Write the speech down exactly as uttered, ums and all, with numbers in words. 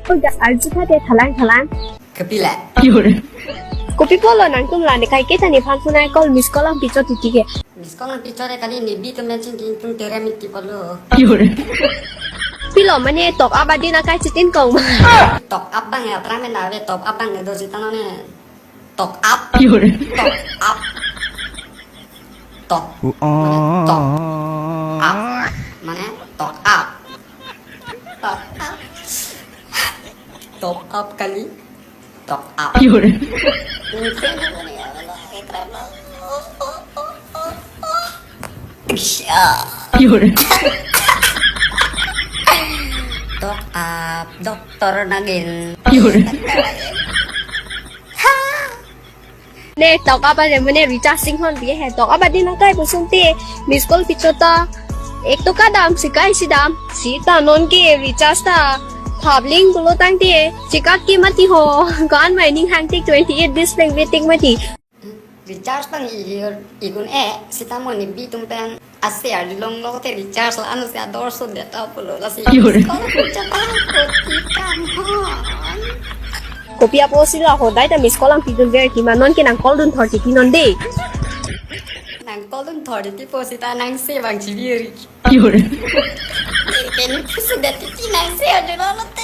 Arju kha te thalang thalang. Kapila. Kopi pulo nangtum la ne kaike ta nephan phone call, miss call ang pichot titi ke. Miss call ang pichot re kali, ne bi tum mention king tum tere miti pulo. Pilo mane top up adin akai chitin kong ma. Top up abang ya, prang men ave top up abang do sita non ne. Top up. Top up. Top. Mane top up. Mane top up. Top up. Top up kali. Top up. Top up, doktor nagin. Ne top up ade mane recharge singhon bi he, top up adin akai pusung te miss call pichot ta. Ek to kadam sikai sidam sita non ke recharge ta phabling pulo tangte chikat ke mati ho. Kan mai ning hang tik twenty eight display waiting mati. Recharge pang i igun e sita mo ne bi tum pen ase arjulong lo te recharge la anu se ador so data pulo lasi. Miss call ang pichot ta koti kanghon. Kopi apotsi la hodai ta miss call ang pidun ver ki ma, non ke nang call dun thor titi non de. Nang call dun thor titi pu sita nang se bang chibiri. Keni pusu dati ti nang se ajo lo te.